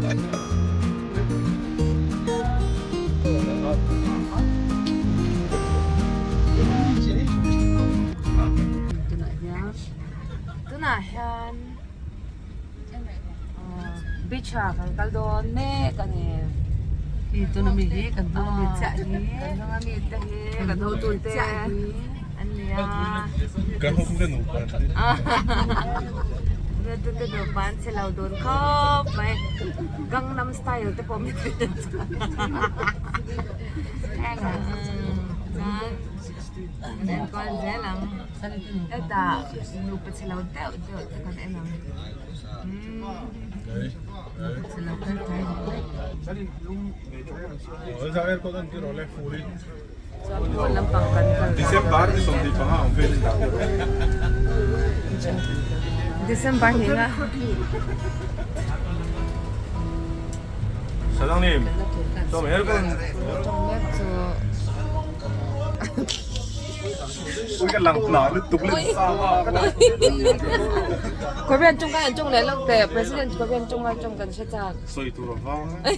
Tunah hian beach ah kan kal dawn mek a ni. Tuna mi hi kan hnung ami chiah hi. Kan hnung ami te hi kan hotu te an ni a. Kan hotu te nupa an ni. Kan hotu te nupa an che lo dun khawp mai. Gangnam style te pawh min ti chuan kan enkawl zel ang. Hetah nupa che lo deuh deuh te kan en ang. December hnih nga. Korean tawng kan tawng leh lawk teh President Korean tawng a tawng kan hre chak. Sawi tur a vang a.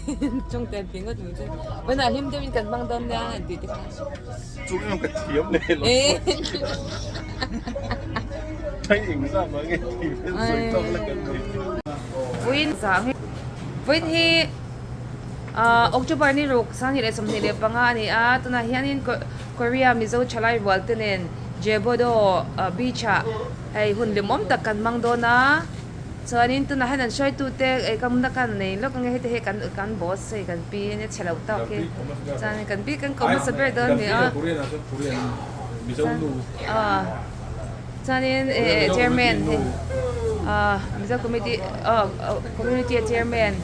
Tawng te an ti ngawt mai chu. Vawiinah hlim deuhin kan hmang dawn nia an tih te kha. Chu emaw ka thiam leh lo. Thai eng zat mah nge tih vel sawi tawk la kan nei. Vawiin zang hi vawiin hi October ni ruk 2025 a ni a tunah hianin Korea Mizo thalai rual te nen Jebodo beach ah hei hun limawm tak kan hmang dawn a chuanin tunah hian an hruaitu te ei ka na kan nei lawk ange heti hi kan kan boss hei kan pi ania chhe lo tawk hi chuanin kan pi kan ko hmasa ber dawn a ni a chuanin eh chairman hei ah Mizo committee ah community a chairman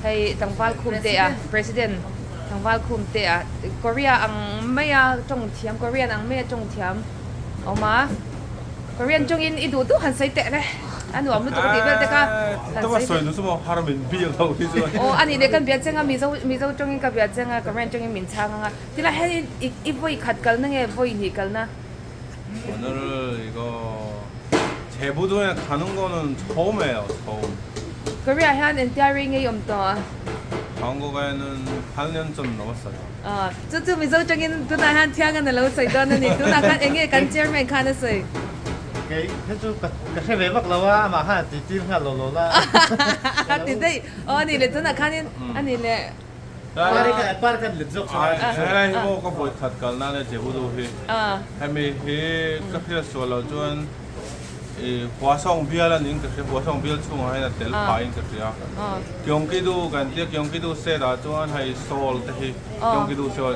hei tlangval khum te a president. Tlangval khum te ah Korea ang maia tawng thiam Korean ang maia tawng thiam a awm a, Korean tawngin i duh duh han sawi teh le a nuam lutuk a tih vel te kha han sawi sawi duh chu maw har min biak loh hi chuan aw a nih leh kan bia cheng a Mizo Mizo tawngin ka bia cheng a Korean tawngin min chhang ang a tilai hian i i vawi khat kalna nge vawi hnih kalna 오늘 이거 제부도에 가는 거는 처음이에요, 처음. Korea hian engtia rei ngei awm tawh a? 한국에는 8년 좀 넘었어요. Aw, chu chu Mizo tangin tunah hian thiang an alo sawi dawn a ni. Tunah khan eng nge kan chairman khan a sawi? Kei hi chu ka hre ve vak lo a, amah khan a ti tir nghal lo lo la. A ti daih. Aw a nih leh tunah khanin a nih leh. Par kan let zawk a. Helai hi maw ka vawi khat kal nan e Jebudu hi. Hemi hi ka hriat sual loh chuan i Hwasong bial a niin ka hria, Hwasong bial chhungah hian a tel phah in ka hria. Gyeonggi-do kan tia, Gyeonggi-do state ah chuan hei Seoul te hi Gyeonggi-do Seoul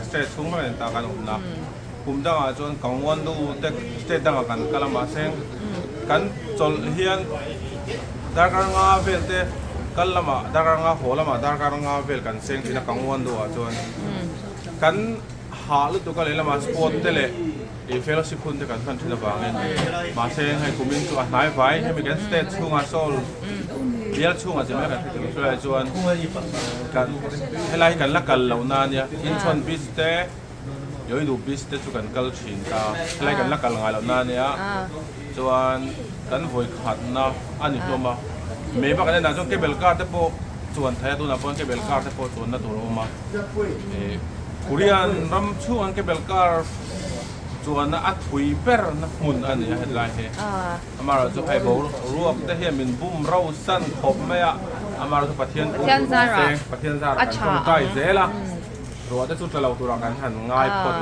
state chhung vek a ni ta kan awmna. Kum dangah chuan Gangwon-do te state dangah kan kal a mahse kan chawlh hian darkar nga vel te kal lamah darkar nga haw lamah darkar nga vel kan seng thin a Gangwon-do ah chuan kan hah lutuk a lehlamah sport te leh ih fellowship hun te kan hman thin avangin mahse hei kumin chu a hnai vai hemi kan state chhungah Seoul bial chhungah chi mai kan hre thei lo chuan kan helai hi kan la kal loh na ania Incheon beach te. Yoidu beach te chu kan kal thin ta, helai kan la kal ngai loh na ania chuan kan vawi khatna a ni hlawm a, mei bak an enah chuan cable car te pawh chuan thei a tunah pawh cable car te pawh chuanna tur a awm a, ih Korean ram chhung an cable car chuanna a thui ber na hmun a ni a hetlai hi, amaherawhchu hei boruak te hian min bum rosan khawp mai a, amaherawhchu Pathian kut Pathian zarah kan tawngtai zel a. Ruah te chu tla lo turah kan han ngai phawt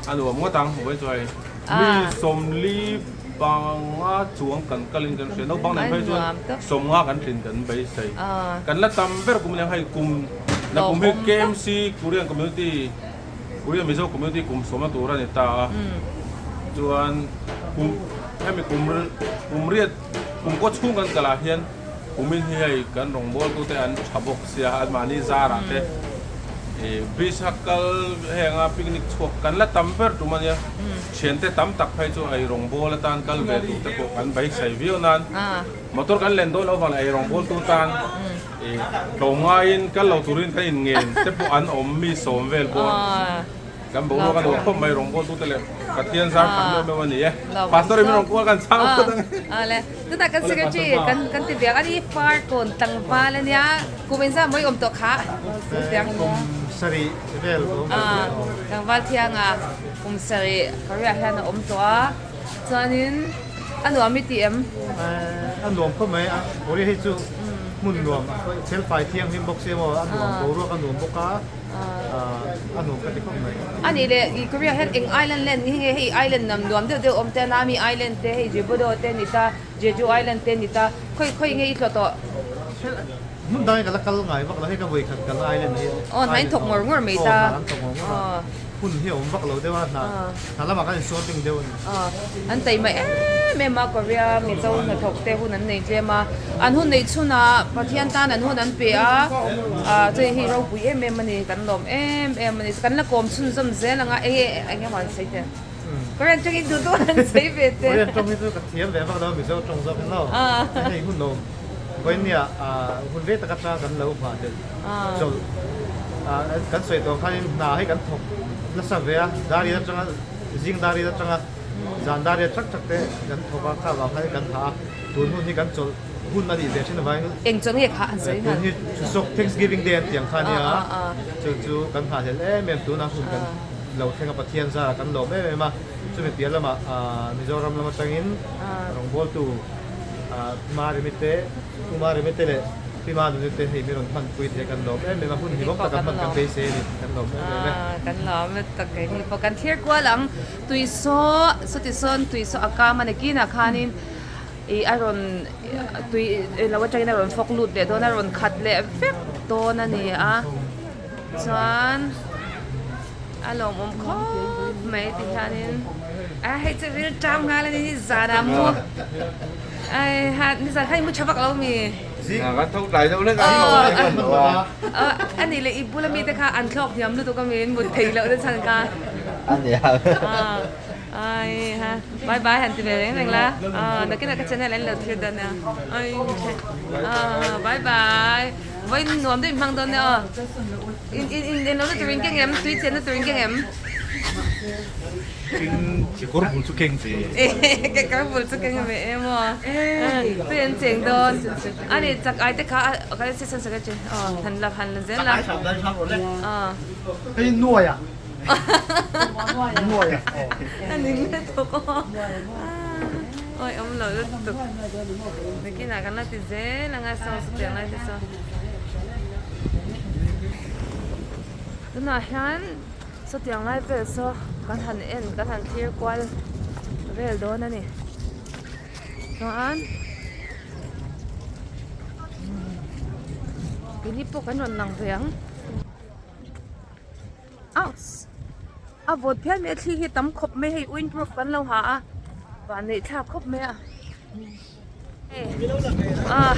a nuam ngawt ang vawi chu hei mi sawmli panga chuang kan kalin kan hria naupang nen phei chuan sawmnga kan tlin kan beisei kan la tam ber kum aniang hei kum na kum hi KMC Korean community Korean Mizo community kum sawmna tur a ni ta a chuan kum hemi kum kum riat kum kaw chhung kan kalah hian. Kumin hi hei kan rawngbawltute an tha bawk sia, anmahni zarah te ih beach a kal henga picnic chhuak kan la tam ber tum a nia. Thiante tam tak phei chu ei rawngbâwl atan kal ve tur te pawh kan beisei viau nan motor kan len dawn loh avang leh ei rawngbawltu tan ih tlawm ngaiin kal lo turin kan inngen te pawh an awm mi sawm vel pawh. Kan boruak a nuam khawp mai rawngbawltu te leh Pathian zar khat meuh meuh a ni e. Pastor in min rawn kual kan chhang phawt ang e. Awle, tunah kan secretary kan kan ti biak a ni far kawn tlangval a nia kum engzah mawi awm tawh kha. Kum sarih vel ka awm tawh nia. Tlangval thianga kum sarih Korea hian a awm tawh a chuanin a nuam i ti em? A nuam khawp mai a, Korea hi chu hmun nuam felfai thianghlim bawk sia maw a nuam boruak a nuam bawk a. A nuam ka ti khawp mai. A nih leh i Korea hian eng island land nge hei island nam nuam deuh deuh awm te Nami island te hei Jebudo te ni ta Jeju island te ni ta khawi khawi nge i tlawh tawh? Hmun dang hi ka la kal ngai vak lo hei ka vawi khat kal island hi. Aw hna in thawk ngawr ngawr mai ta. Aw hna an thawk ngawr ngawr a. Hun hi a awm vak lo deuh a hna hna lamah kan insawrting deuh a ni. Aw an taima em em a Korea Mizo hnathawk te hun an nei tlem a an hun neih chhunah Pathian tan an hun an pe a ah chei hi ropui em em a ni kan lawm em em a ni kan la kawm chhunzawm zel ang a enge enge maw an sawi te Korean tawngin duh duh an sawi ve te. Korean tawng hi chu ka thiam ve vak lo a Mizo tawng zawk in aw hei hun awm vawinia hun ve tak atang kan lo nghah hlelh chawlh kan sawi tawh khanin hna hi kan thawk nasa ve a dar in atanga Zing dar in atanga zan dar riat thak thak te kan thawk a, kha vang khan kan thah a, tun hun hi kan chawlh hun a nih ve thin avangin Eng chawlh nge kha an sawi tun hi Chuseok Thanksgiving Day an tih ang kha ania, chu chu kan nghahhlelh em em tuna hun kan lo thleng a Pathian zarah kan lawm em em a, chumi piah lamah Mizoram lam atangin rawngbawltu Maremi te U Maremi te leh Pi Manuni te hei min rawn hmanpui thei kan lawm em em a, hun hlimawm tak kan hman kan beisei a ni, kan lawm em em e. Kan lawm lutuk kei ni pawh kan thlir kual ang, tui saw sawti sawn tui saw a kam a ni kinah khanin ih a rawn tui lo atangin a rawn fawk lut leh dawn a rawn khat leh vek dawn a ni a, chuan a lawmawm khawp mai ti hianin a hei chu ril ṭam nghal a ni hi zanah mu. Ai ha ni zan kha i mu tha vak lo mi? Kan tho tlai deuh hlek a. A nih leh i bula mite kha an thlawk hniam lutuk a mi in mut theih loh te chhan kha. A nia. Ai ha bye bye han ti ve reng reng la. Nakinah ka channel an lo thlir dawn nia. Ai bye bye. Vawiin nuam deuh in hmang dawn nia aw. In in in in lo na tur in keng em? Tui chian na tur in keng em? Kekawr bul chu keng ve. Kekawr bul chu keng ve em aw. Tui an cheng dawn. Ani chak ai te kha ka assistant secretary aw han la han la zel la. Aw. Hei nuai a. Nuai a. Ani nge thawk aw. Oi awm lo lutuk. Nakinah kan la ti zel anga saw chutiang lai te saw. Tunah hian sawtiang lai vel saw kan han en kan han thlir kual vel dawn a ni chuan keini pawh kan rawn lang ve ang ouch a vawt phian mai a thli hi tam khawp mai hei windproof kan lo ha a vanneih thlak khawp mai a.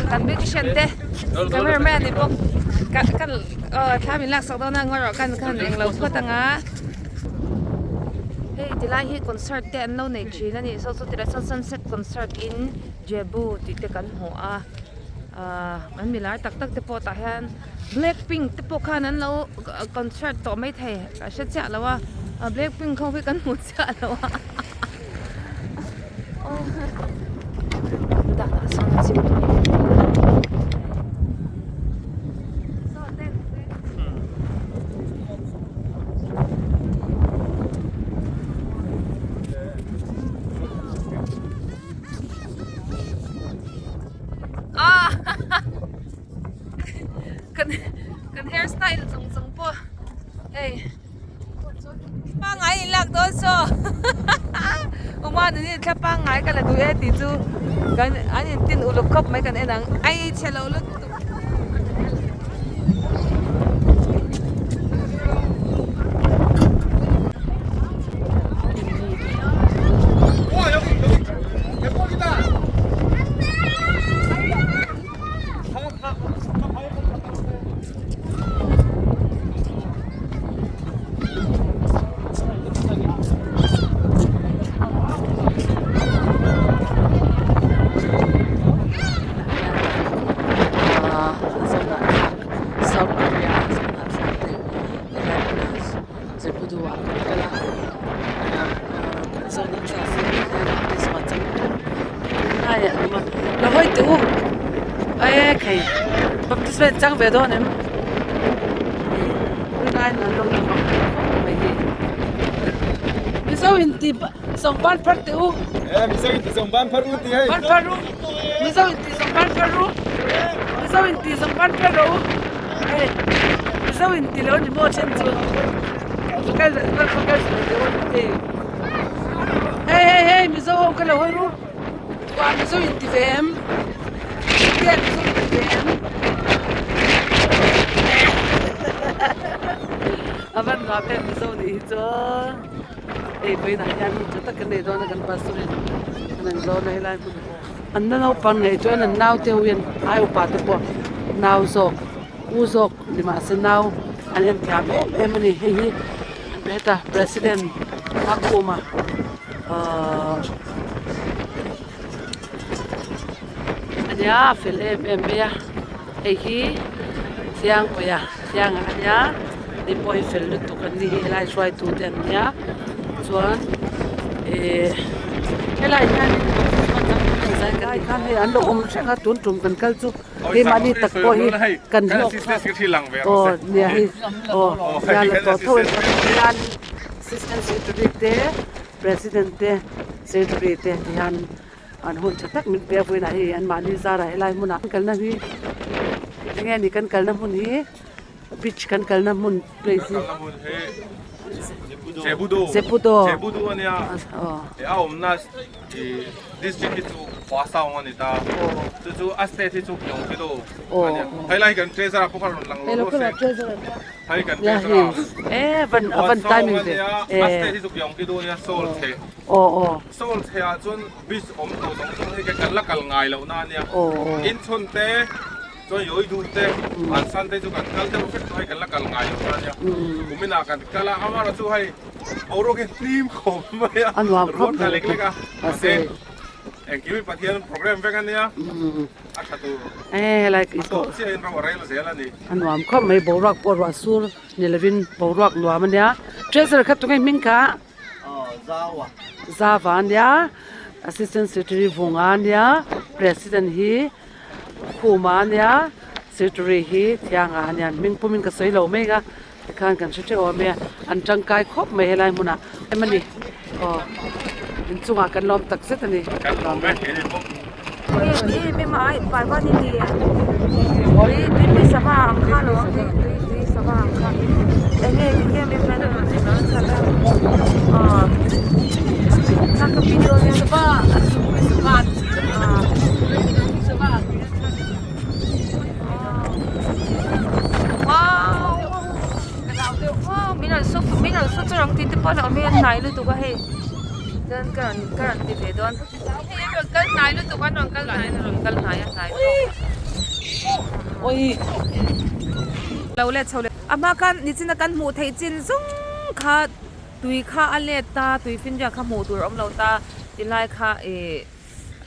Kan beautician te cameraman ni bawk kan kan thla min laksak dawn a ngaw rawh kan khan englo phawt anga hei tilai hi concert te an lo nei thin a ni saw chu tilai sawn sunset concert in Jebu tih te kan hmu a ahh an milar tak tak te pawh tah hian blackpink te pawh khan an lo concert tawh maithei ka hre chiah lo a blackpink ho hi kan hmu chiah lo a. Kan hairstyle chung chung pawh hei. Pangngai in lak dawn saw Uma nuni thla pangngai ka la duh e tih chu kan an in tin uluk khawp mai kan en ang ai chhe lo lutuk. South Korea hawi teh u e khei baptisma in chang ve dawn em rinaiin an lo tawp ang khawp mai hi mizo in ti zawng ban phar teh u e mizo in ti zawng ban phar u tih hei ban phar u mizo in ti zawng ban phar u mizo in ti zawng ban phar rawh u hei mizo in ti lo ni maw then chu kal kal kal hei hei hei mizo ho ka lo hawi ru. Tuah mizo in ti ve em? Tian mizo in ti ve em? A van nuam em mizo nih hi chu hei vawiinah hian hun tha tak kan nei dawn a kan pastor in an an zawn a helai hmun an la naupang ngei chuan an nau te ho hian ai upa te pawh nau zawk u zawk ni mahse nau an en thiam em em a ni hei hi heta president a khuma ahh ania a fel em em mai a hei hi Thiangpuia Thianga ania hei pawh hi fel lutuk an ni hi helai hruaitu te an nia chuan ihh helai hian in khan hei an lo awm reng a tun tum kan kal chu keimahni tak pawh hi kan hlawk aw nia hei aw nia la tawh tho hian assistant secretary te president te secretary te ti hian an hun tha tak min pe a vawiinah hei anmahni zarah helai hmunah kan kalna hi enge ni kan kalna hmun hi beach kan kalna hmun place hi Jebudo Jebudo Jebudo ania aw a awmna district hi chu Hwasong a ni ta chu chu a state hi chu Gyeonggi-do ania helai hi kan treasurer pawh kha rawn lang lo rawh se. Hei kan treasurer e van a van timing ve a state hi chu Gyeonggi-do ania Seoul chhe aw aw Seoul chhe ah chuan beach awm tawh zawng zawng hei kan la kal ngai loh na ania aw aw Incheon te chuan Yeouido te Ansan te chu kan kal deuh vek tawh hei kan la kal ngai loh na ania kumin ah kan kal a amaherawhchu chu hei boruak hi hlim khawp mai a a nuam khawp ruat ta lek lek a mahse engkim hi Pathian program vek ania a tha tur e helai a tawp chiah in ro a rel zel a ni. A nuam khawp mai boruak pawh ruah sur ni lovin boruak nuam a nia treasure kha tunge hming kha Zava a nia assistant secretary Vunga a nia president hi Khuma a nia secretary hi Thianga a nia an hming pumin ka sawi lo mai ang a tikhan kan hre theuh awm e an tangkai khawp mai helai hmunah em a ni aw inchungah kan lawm tak zet a ni. Kan lawm e. Em em a parva ni ni tui tui tui sava ang kha lo ang tui tui tui sava ang kha enge enge em em a a ka video hian sava sava sava wow wow min an su min an su chu rang tih te pawh a lo awm hi a hnai lutuk a hei chuan ka rawn ka rawn ti ve dawn. Hei an rawn kal hnai lutuk an rawn kal hnai an rawn kal hnai a hnai tawk. Lo let chho leh a hma khan nichina kan hmuh theih chin zawng kha tui kha a let ta tui finriat kha hmuh tur a awm lo ta tilai kha ih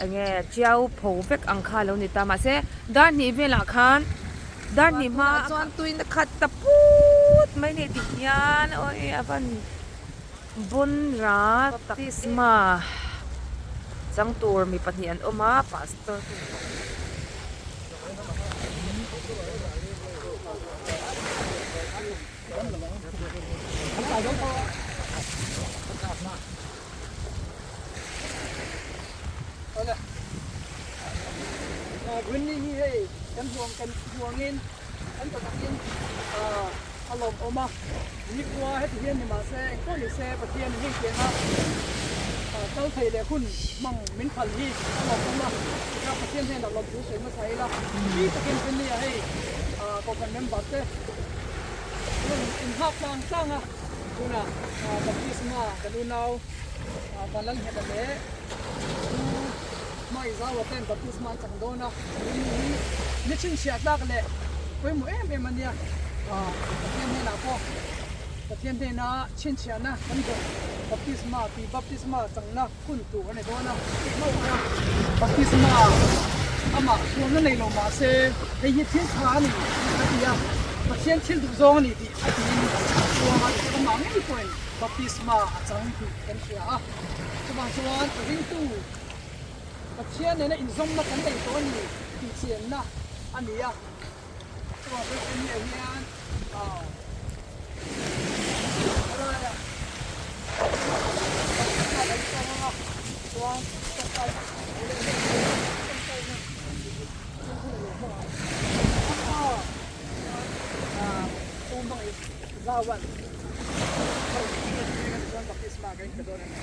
enge chiau pho vek ang kha a lo ni ta mahse dar hnih velah khan dar hnih hma chuan tuina khat ta put mai nei ti hian awi a van. Bunra baptisma chang tur mi pahnih an awm a pastor te an awm. A lawmawm a, nikhua heti hian ni mahse engpawh ni se Pathian in heng tianga kal thei leh hun hmang min phal hi a lawmawm a, tikha Pathian hnenah lawmthu sawi hmasa ila mi takin Finley-a hei Kohhran member te hun inhak tlang tlang a, tunah baptisma kan unau Vanlalngheta leh Pu Hmaizaua ten baptisma an chang dawn a, Rinni hi ni chhinchhiah tlak leh pawimawh em em a nia. Pathian hnenah pawh Pathian hnena chhinchhiahna kan zawh baptisma tih baptisma changna hun tur a ni dawn a, baptisma amah sualna nei lo mah se hei hi thil tha a ni a ti a, Pathian thil duh zawng a ni tih a tiin a chuang a, amah ngei pawhin baptisma a chang tih kan hria a, chuvang chuan ringtu. Pathian nena inzawmna kan nei tawh a ni tih chianna a ni a. Chuvang chuan hemi ah hian helaiah baptisma kan chang ang a, chuan tawngtai leh tawngtaina hun a lo hmang ang. A pa chu hmangaih zauan chuan baptisma kan inpe dawn a ni.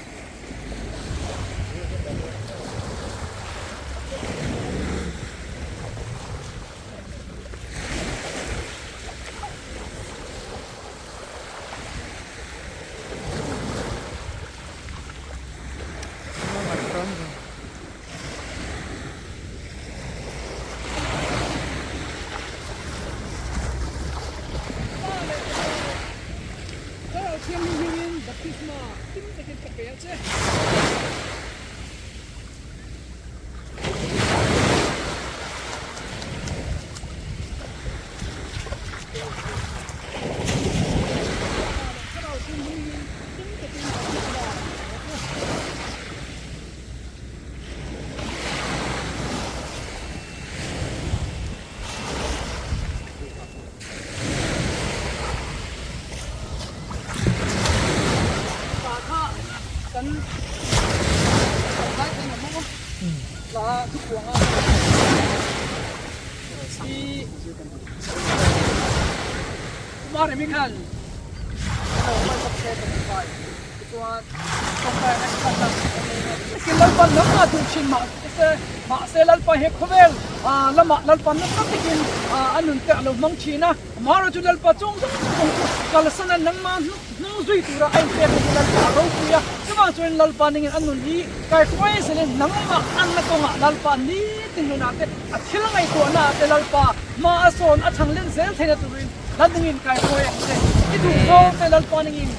A thil ngaihtuahna ah te Lalpa hma a sawn a chhang len zel theihna turin Lalnungin kaihruai ang che. I duhzawng te Lalpa ningin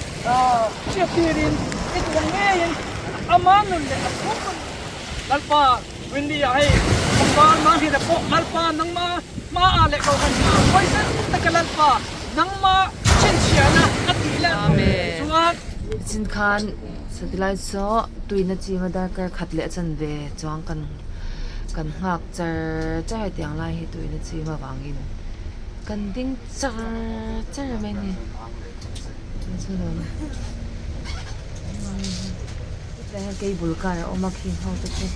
hriat tirin i duh ang ngeiin ama nun leh a chhung nun Lalpa Windy ah hei tlangval Manghira pawh Lalpa nangma hma ah leh kohhran hma ah huaisen taka Lalpa nangma chhinchhiahna a tih leh chuan Chin khan satilai saw tuina chima darkar khat leh a chanve chuang kan Kan nghak char char hetiang lai hi tuina chim avangin kan ding char char mai a ni hetlai hian cable car a awm a khing ho te chu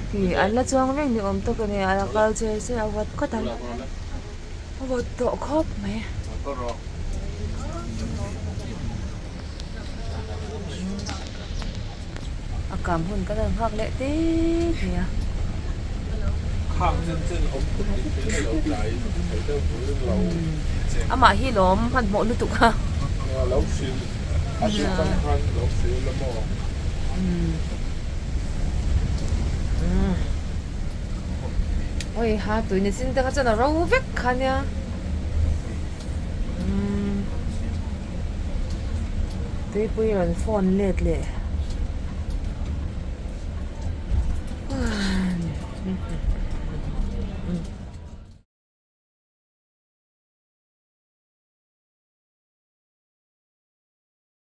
khi an la chuang reng ni awm tawk a ni a kal cher cher a vawt khawt ang a vawt tawh khawp mai. A kam hun kan han nghak leh tep mai a. Amah hi lawm hmanhmawh lutuk a. Oi ha tui ni chin te kha chuan a ro vek kha nia. Tuipui rawn phone let leh.